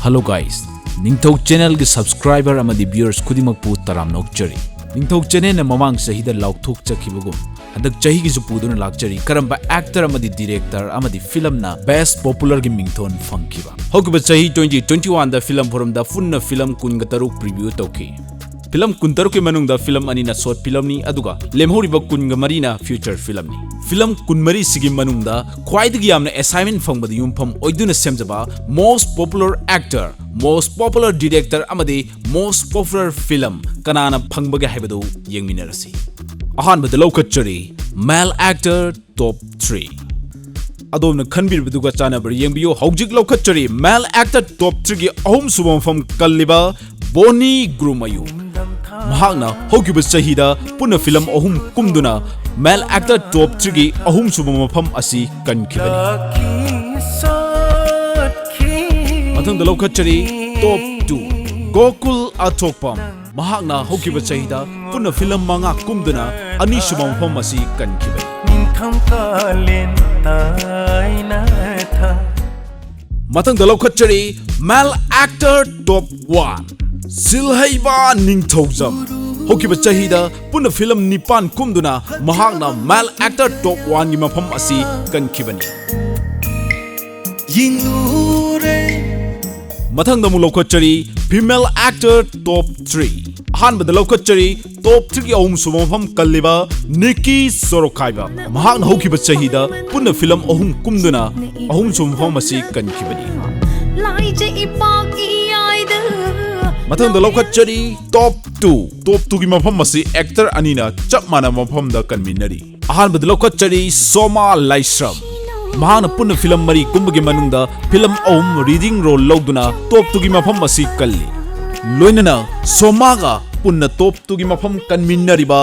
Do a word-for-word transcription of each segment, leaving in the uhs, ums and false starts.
Hello guys, ꯅꯤꯡꯊꯧ channelꯒꯤ subscriber ꯑꯃꯗꯤ viewers ꯈꯨꯗꯤꯡꯃꯛꯄꯨ ꯇꯔꯥꯝꯅ ꯑꯣꯛꯆꯔꯤ꯫ ꯅꯤꯡꯊꯧ channelꯅ ꯃꯃꯥꯡ ꯆꯍꯤꯗ ꯂꯥꯎꯊꯣꯛꯆꯈꯤꯕꯒꯨꯝ ꯍꯟꯗꯛ ꯆꯍꯤꯒꯤꯁꯨ ꯄꯨꯗꯨꯅ ꯂꯥꯛꯆꯔꯤ꯫ ꯀꯔꯝꯕ actor ꯑꯃꯗꯤ director ꯑꯃꯗꯤ filmꯅ best popularꯒꯤ ꯃꯤꯡꯊꯣꯟ ꯐꯪꯈꯤꯕ? ꯍꯧꯈꯤꯕ ꯆꯍꯤ twenty twenty-oneꯗ film forumꯗ ꯄꯨꯟꯅ film ꯀꯨꯟꯒ ꯇꯔꯨꯛ preview ꯇꯧꯈꯤ꯫ Film ꯀꯨꯟꯇꯔꯨꯛꯀꯤ ꯃꯅꯨꯡꯗ film ꯑꯅꯤꯅ short filmꯅꯤ, ꯑꯗꯨꯒ ꯂꯦꯝꯍꯧꯔꯤꯕ ꯀꯨꯟꯒ ꯃꯔꯤꯅ feature filmꯅꯤ꯫ Film ꯀꯨꯟꯃꯔꯤꯁꯤꯒꯤ ꯃꯅꯨꯡꯗ ꯈ꯭ꯋꯥꯏꯗꯒꯤ ꯌꯥꯝꯅ assignment ꯐꯪꯕꯗ ꯌꯨꯝꯐꯝ ꯑꯣꯏꯗꯨꯅ ꯁꯦꯝꯖꯕ most popular actor, most popular director ꯑꯃꯗꯤ most popular film ꯀꯅꯥꯅ ꯐꯪꯕꯒꯦ ꯍꯥꯏꯕꯗꯨ ꯌꯦꯡꯃꯤꯟꯅꯔꯁꯤ꯫ ꯑꯍꯥꯟꯕꯗ ꯂꯧꯈꯠꯆꯔꯤ male actor top three꯫ ꯑꯗꯣꯝꯅ ꯈꯟꯕꯤꯔꯤꯕꯗꯨꯒ ꯆꯥꯟꯅꯕ꯭ꯔꯥ ꯌꯦꯡꯕꯤꯌꯨ꯫ ꯍꯧꯖꯤꯛ ꯂꯧꯈꯠꯆꯔꯤ male actor top threeꯒꯤ ꯑꯍꯨꯝꯁꯨꯕ ꯃꯐꯝ ꯀꯜꯂꯤꯕ ꯕꯣꯅꯤ ꯒ꯭ꯔꯨꯃꯌꯨ꯫ ꯃꯍꯥꯛꯅ ꯍꯧꯈꯤꯕ ꯆꯍꯤꯗ ꯄꯨꯟꯅ film ꯑꯍꯨꯝ ꯀꯨꯝꯗꯨꯅ male actor top threeꯒꯤ ꯑꯍꯨꯝꯁꯨꯕ ꯃꯐꯝ ꯑꯁꯤ ꯀꯟꯈꯤꯕꯅꯤ꯫ ꯃꯊꯪꯗ ꯂꯧꯈꯠꯆꯔꯤ top two, ꯒꯣꯀꯨꯜ ꯑꯊꯣꯛꯄꯝ꯫ ꯃꯍꯥꯛꯅ ꯍꯧꯈꯤꯕ ꯆꯍꯤꯗ ꯄꯨꯟꯅ film ꯃꯉꯥ ꯀꯨꯝꯗꯨꯅ ꯑꯅꯤꯁꯨꯕ ꯃꯐꯝ ꯑꯁꯤ ꯀꯟꯈꯤꯕꯅꯤ꯫ ꯃꯊꯪꯗ ꯂꯧꯈꯠꯆꯔꯤ male actor top one, ꯁꯤꯜꯍꯩꯕ ꯅꯤꯡꯊꯧꯖꯝ꯫ ꯍꯧꯈꯤꯕ ꯆꯍꯤꯗ ꯄꯨꯟꯅ film ꯅꯤꯄꯥꯟ ꯀꯨꯝꯗꯨꯅ ꯃꯍꯥꯛꯅ male actor top oneꯒꯤ ꯃꯐꯝ ꯑꯁꯤ ꯀꯟꯈꯤꯕꯅꯤ꯫ ꯃꯊꯪꯗ ꯑꯃꯨꯛ ꯂꯧꯈꯠꯆꯔꯤ female actor top three꯫ ꯑꯍꯥꯟꯕꯗ ꯂꯧꯈꯠꯆꯔꯤ top threeꯒꯤ ꯑꯍꯨꯝꯁꯨꯕ ꯃꯐꯝ ꯀꯜꯂꯤꯕ ꯅꯤꯀꯤ ꯁꯣꯔꯣꯈꯥꯏꯕ꯫ ꯃꯍꯥꯛꯅ ꯍꯧꯈꯤꯕ ꯆꯍꯤꯗ ꯄꯨꯟꯅ film ꯑꯍꯨꯝ ꯀꯨꯝꯗꯨꯅ ꯑꯍꯨꯝꯁꯨꯕ ꯃꯐꯝ ꯑꯁꯤ ꯀꯟꯈꯤꯕꯅꯤ꯫ ꯃꯊꯪꯗ ꯂꯧꯈꯠꯆꯔꯤ top two꯫ Top twoꯒꯤ ꯃꯐꯝ ꯑꯁꯤ actor ꯑꯅꯤꯅ ꯆꯞ ꯃꯥꯟꯅꯕ ꯃꯐꯝꯗ ꯀꯟꯃꯤꯟꯅꯔꯤ꯫ ꯑꯍꯥꯟꯕꯗ ꯂꯧꯈꯠꯆꯔꯤ ꯁꯣꯃꯥ ꯂꯥꯏꯁ꯭ꯔꯝ꯫ ꯃꯍꯥꯛꯅ ꯄꯨꯟꯅ film ꯃꯔꯤ ꯀꯨꯝꯕꯒꯤ ꯃꯅꯨꯡꯗ film ꯑꯍꯨꯝ leading role ꯂꯧꯗꯨꯅ top twoꯒꯤ ꯃꯐꯝ ꯑꯁꯤ ꯀꯜꯂꯤ꯫ ꯂꯣꯏꯅꯅ ꯁꯣꯃꯥꯒ ꯄꯨꯟꯅ top twoꯒꯤ ꯃꯐꯝ ꯀꯟꯃꯤꯟꯅꯔꯤꯕ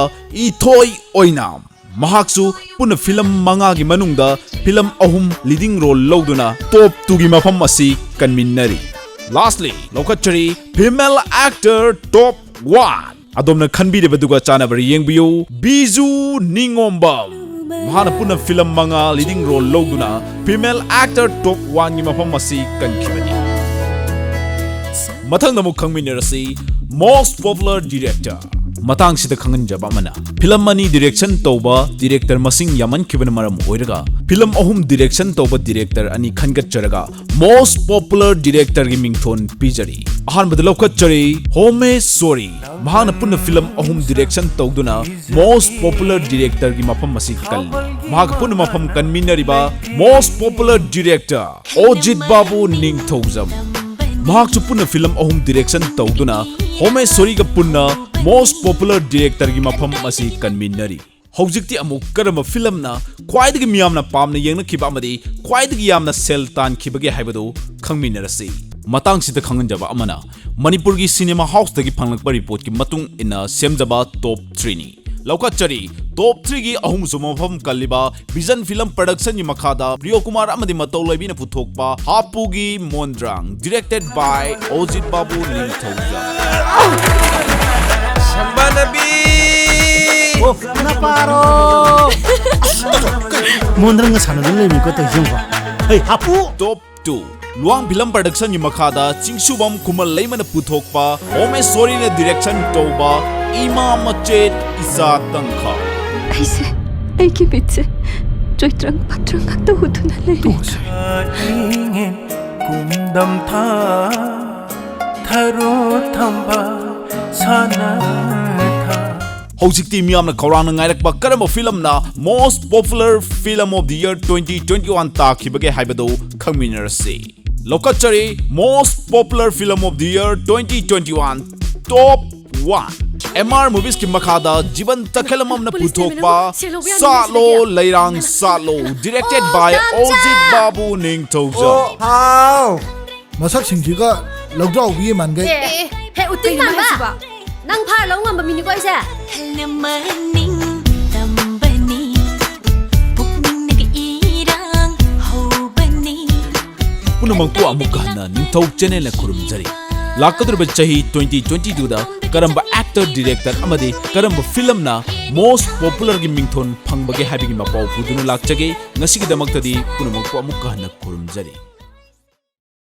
ꯏꯊꯣꯏ ꯑꯣꯏꯅꯥꯝ꯫ ꯃꯍꯥꯛꯁꯨ ꯄꯨꯟꯅ film ꯃꯉꯥꯒꯤ ꯃꯅꯨꯡꯗ film ꯑꯍꯨꯝ leading role ꯂꯧꯗꯨꯅ top twoꯒꯤ ꯃꯐꯝ ꯑꯁꯤ ꯀꯟꯃꯤꯟꯅꯔꯤ꯫ Lastly, ꯂꯧꯈꯠꯆꯔꯤ female actor top one꯫ ꯑꯗꯣꯝꯅ ꯈꯟꯕꯤꯔꯤꯕꯗꯨꯒ ꯆꯥꯟꯅꯕ꯭ꯔꯥ ꯌꯦꯡꯕꯤꯌꯨ, ꯕꯤꯖꯨ ꯅꯤꯉꯣꯝꯕꯝ꯫ ꯃꯍꯥꯛꯅ ꯄꯨꯟꯅ film ꯃꯉꯥ leading role ꯂꯧꯗꯨꯅ female actor top oneꯒꯤ ꯃꯐꯝ ꯑꯁꯤ ꯀꯟꯈꯤꯕꯅꯤ꯫ ꯃꯊꯪꯗ ꯑꯃꯨꯛ ꯈꯪꯃꯤꯟꯅꯔꯁꯤ, most popular director꯫ ꯃꯇꯥꯡꯁꯤꯗ ꯈꯪꯍꯟꯖꯕ ꯑꯃꯅ, ꯐꯤꯂꯝ ꯑꯅꯤ direction ꯇꯧꯕ director ꯃꯁꯤꯡ ꯌꯥꯝꯃꯟꯈꯤꯕꯅ ꯃꯔꯝ ꯑꯣꯏꯔꯒ ꯐꯤꯂꯝ ꯑꯍꯨꯝ direction ꯇꯧꯕ director ꯑꯅꯤ ꯈꯟꯒꯠꯆꯔꯒ most popular directorꯒꯤ ꯃꯤꯡꯊꯣꯟ ꯄꯤꯖꯔꯤ꯫ ꯑꯍꯥꯟꯕꯗ ꯂꯧꯈꯠꯆꯔꯤ ꯍꯣꯃꯦꯁꯣꯔꯤ꯫ ꯃꯍꯥꯛꯅ ꯄꯨꯟꯅ ꯐꯤꯂꯝ ꯑꯍꯨꯝ direction ꯇꯧꯗꯨꯅ most popular directorꯒꯤ ꯃꯐꯝ ꯑꯁꯤ ꯀꯜꯂꯤ꯫ ꯃꯍꯥꯛꯀ ꯄꯨꯟꯅ ꯃꯐꯝ ꯀꯟꯃꯤꯟꯅꯔꯤꯕ most popular director ꯑꯣꯖꯤꯠ ꯕꯥꯕꯨ ꯅꯤꯡꯊꯧꯖꯝ꯫ ꯃꯍꯥꯛꯁꯨ ꯄꯨꯟꯅ ꯐꯤꯂꯝ ꯑꯍꯨꯝ direction ꯇꯧꯗꯨꯅ ꯍꯣꯃꯦꯁꯣꯔꯤꯒ ꯄꯨꯟꯅ most popular directorꯒꯤ ꯃꯐꯝ ꯑꯁꯤ ꯀꯟꯃꯤꯟꯅꯔꯤ꯫ ꯍꯧꯖꯤꯛꯇꯤ ꯑꯃꯨꯛ ꯀꯔꯝꯕ ꯐꯤꯂꯝꯅ ꯈ꯭ꯋꯥꯏꯗꯒꯤ ꯃꯤꯌꯥꯝꯅ ꯄꯥꯝꯅ ꯌꯦꯡꯅꯈꯤꯕ ꯑꯃꯗꯤ ꯈ꯭ꯋꯥꯏꯗꯒꯤ ꯌꯥꯝꯅ ꯁꯦꯜ ꯇꯥꯟꯈꯤꯕꯒꯦ ꯍꯥꯏꯕꯗꯨ ꯈꯪꯃꯤꯟꯅꯔꯁꯤ꯫ ꯃꯇꯥꯡꯁꯤꯗ ꯈꯪꯍꯟꯖꯕ ꯑꯃꯅ, ꯃꯅꯤꯄꯨꯔꯒꯤ cinema houseꯇꯒꯤ ꯐꯪꯂꯛꯄ reportꯀꯤ ꯃꯇꯨꯡ ꯏꯟꯅ ꯁꯦꯝꯖꯕ top threeꯅꯤ꯫ ꯂꯧꯈꯠꯆꯔꯤ top threeꯒꯤ ꯑꯍꯨꯝꯁꯨꯕ ꯃꯐꯝ ꯀꯜꯂꯤꯕ Vision Film Productionꯒꯤ ꯃꯈꯥꯗ ꯄ꯭ꯔꯤꯌꯣ ꯀꯨꯃꯥꯔ ꯑꯃꯗꯤ ꯃꯇꯧ ꯂꯣꯏꯕꯤꯅ ꯄꯨꯊꯣꯛꯄ ꯍꯥꯄꯨꯒꯤ ꯃꯣꯟꯗ꯭ꯔꯥꯡ, directed by ꯑꯣꯖꯤꯠ Babu Ningthoujam. ꯁꯝꯕꯥꯅꯕꯤ꯫ Of ꯅꯄꯥꯔꯣ꯫ ꯃꯣꯟꯗ꯭ꯔꯪꯒ ꯁꯥꯟꯅꯗꯨꯅ ꯂꯩꯕꯅꯤꯀꯣ ꯇꯧꯔꯤꯁꯦ ꯌꯦꯡꯉꯨꯀꯣ꯫ ꯍꯩ ꯍꯥꯄꯨ꯫ Top two, ꯂꯨꯋꯥꯡ Film Productionꯒꯤ ꯃꯈꯥꯗ ꯆꯤꯡꯁꯨꯕꯝ ꯈꯨꯃꯜ ꯂꯩꯃꯅ ꯄꯨꯊꯣꯛꯄ ꯍꯣꯃꯦꯁꯣꯔꯤꯅ direction ꯇꯧꯕ ꯏꯃꯥ ꯃꯆꯦꯠ ꯏꯆꯥ ꯇꯪꯈꯥꯏ꯫ ꯑꯩꯁꯦ ꯑꯩꯒꯤ ꯃꯤꯠꯁꯦ ꯆꯣꯏꯇ꯭ꯔꯪ ꯄꯥꯇ꯭ꯔꯪ ꯉꯥꯛꯇ ꯎꯗꯨꯅ ꯂꯩꯔꯦ꯫ ꯏꯉꯦꯟ ꯀꯨꯝꯗꯝ ꯊꯥ ꯊꯔꯣ ꯊꯝꯕꯥꯜ ꯁꯥꯟꯅ ꯊꯥ꯫ ꯍꯧꯖꯤꯛꯇꯤ ꯃꯤꯌꯥꯝꯅ ꯈꯧꯔꯥꯡꯅ ꯉꯥꯏꯔꯛꯄ ꯀꯔꯝꯕ ꯐꯤꯂꯝꯅ most popular film of the year twenty twenty one ꯇꯥꯈꯤꯕꯒꯦ ꯍꯥꯏꯕꯗꯨ ꯈꯪꯃꯤꯟꯅꯔꯁꯤ꯫ ꯂꯧꯈꯠꯆꯔꯤ most popular film of the year twenty twenty one, top one꯫ M R Moviesꯀꯤ ꯃꯈꯥꯗ ꯖꯤꯕꯟ ꯇꯈꯦꯂꯝꯕꯝꯅ ꯄꯨꯊꯣꯛꯄ ꯁꯥꯠꯂꯣ ꯂꯩꯔꯥꯡ ꯁꯥꯠꯂꯣ, directed by ꯑꯣꯖꯤꯠ ꯕꯥꯕꯨ ꯅꯤꯡꯊꯧꯖꯝ꯫ ꯍꯥꯎ, ꯃꯁꯛꯁꯤꯡꯁꯤꯒ ꯂꯧꯗ꯭ꯔꯥꯎꯕꯤ ꯃꯥꯟꯒꯩ꯫ ꯑꯦ, ꯍꯦ, ꯎꯇꯤꯟ ꯃꯥꯟꯕ꯫ ꯅꯪ ꯐꯥꯔ ꯂꯧ ꯉꯝꯕ ꯃꯤꯅꯤꯀꯣ ꯑꯩꯁꯦ꯫ ꯈꯜꯂꯝꯃ ꯅꯤꯡꯇꯝꯕꯅꯤ, ꯄꯨꯛꯅꯤꯡꯅꯒ ꯏꯔꯥꯡ ꯍꯧꯕꯅꯤ꯫ ꯄꯨꯝꯅꯃꯛꯄꯨ ꯑꯃꯨꯛꯀ ꯍꯟꯅ ꯅꯤꯡꯊꯧ channelꯅ ꯈꯨꯔꯨꯝꯖꯔꯤ꯫ ꯂꯥꯛꯀꯗꯧꯔꯤꯕ ꯆꯍꯤ twenty twenty twoꯗ ꯀꯔꯝꯕ actor, director ꯑꯃꯗꯤ ꯀꯔꯝꯕ ꯐꯤꯂꯝꯅ most popularꯒꯤ ꯃꯤꯡꯊꯣꯟ ꯐꯪꯕꯒꯦ ꯍꯥꯏꯕꯒꯤ ꯃꯄꯥꯎ ꯄꯨꯗꯨꯅ ꯂꯥꯛꯆꯒꯦ꯫ ꯉꯁꯤꯒꯤꯗꯃꯛꯇꯗꯤ ꯄꯨꯝꯅꯃꯛꯄꯨ ꯑꯃꯨꯛꯀ ꯍꯟꯅ ꯈꯨꯔꯨꯝꯖꯔꯤ꯫